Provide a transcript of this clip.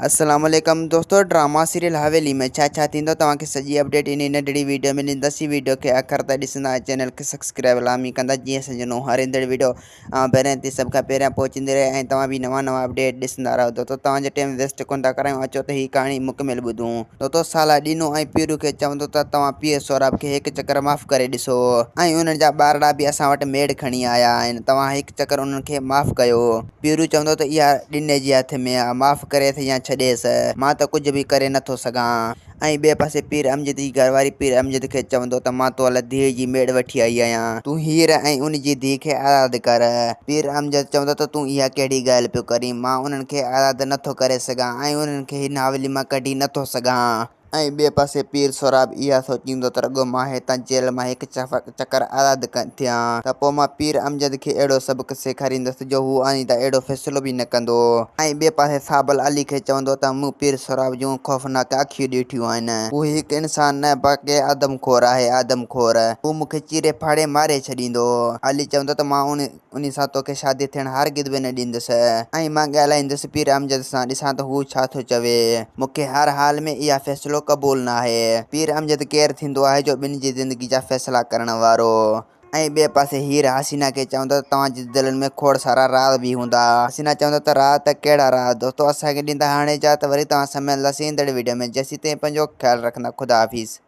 السلام عليڪم دوستو ڊراما سيريل حويلي ۾ ڇا ڇا ٿيندو توهان کي سڄي اپڊيٽ انهي ننڍڙي ويڊيو ۾ ڏيندس. ويڊيو کي آخر تائين ڏسندا ۽ چينل کي سبسڪرائب لازمي ڪندا جيئن اسان جو نئون هر ايندڙ ويڊيو اوهان پهرين تي سڀ کان پهريان پهچندي رهي ۽ توهان به نوان نوان اپڊيٽ ڏسندا رهو. دوستو توهان جو ٽيم ويسٽ ڪونه ٿا ڪرايون اچو ته هي ڪهاڻي مڪمل ٻڌون. دوستو صالح ڏنو ۽ پيرو کي چوندو ته توهان پير سهراب کي هڪ چڪر معاف ڪري ڏسو ۽ انهن جا ٻارڙا به اسان وٽ ميڙ کڻي آيا آهن توهان هڪ چڪر انهن کي معاف ڪيو. پيرو چوندو ته اها ڏني جي هٿ ۾ آ، معاف ڪريس يا ڇڏيس، مان ته ڪجهه به ڪري نه ٿو سگهان. ۽ ٻئي پاسي پير امجد جي گهر واري پير امجد کي چوندو ته مان تو لاء ڌيء جي ميڙ وٺي آئي آهيان، تون هير ۽ ان جي ڌيء کي آزاد ڪر. پير امجد چوندو ته تون اها ڪهڙي ڳالهه پيو ڪرين، مان انهن کي آزاد نه ٿو ڪري سگهان ۽ انهن کي هن حويلي مان ڪڍي نه ٿو سگهان. ۽ ٻئي پاسي پير سهراب اها سوچيندو ته رڳو مان هتان جيل مان هڪ چڪر آزاد ٿيان ته پوء مان پير امجد کي اهڙو سبق سيکاريندس جو هو آئنده اهڙو فيصلو به نه ڪندو. ۽ ٻئي پاسي صابل علي کي چوندو ته مون پير سهراب جون خوفناڪ اکيون ڏٺيون آهن. هو هڪ انسان نه بلڪه آدم خور آهي، آدم خور. هو مون کي چيري ڦاڙي ماري ڇڏيندو. علي چوندو ته مان انهي سان توکي شادي ٿيڻ هرگز به نه ڏيندس ۽ مان ڳالهائيندس پير امجد سان ڏسان ته هو ڇا ٿو چوي. مون کي هر حال ۾ اها فيصلو قبول ناهي. پير امجد ڪير ٿيندو آهي جو ٻن جي زندگي جا فيصلا ڪرڻ وارو. ۽ ٻئي پاسي هير حسينه کي چوندو ته توهان جي دلين ۾ کوڙ سارا راز به هوندا. حسينه چوندو ته راز ته ڪهڙا راز دوستو اسان کي ڏيندا هاڻي اجازت وري توهان سان ملنداسين ايندڙ ويڊيو ۾ جيسين تائين پنهنجو خيال رکندا خدا حافظ.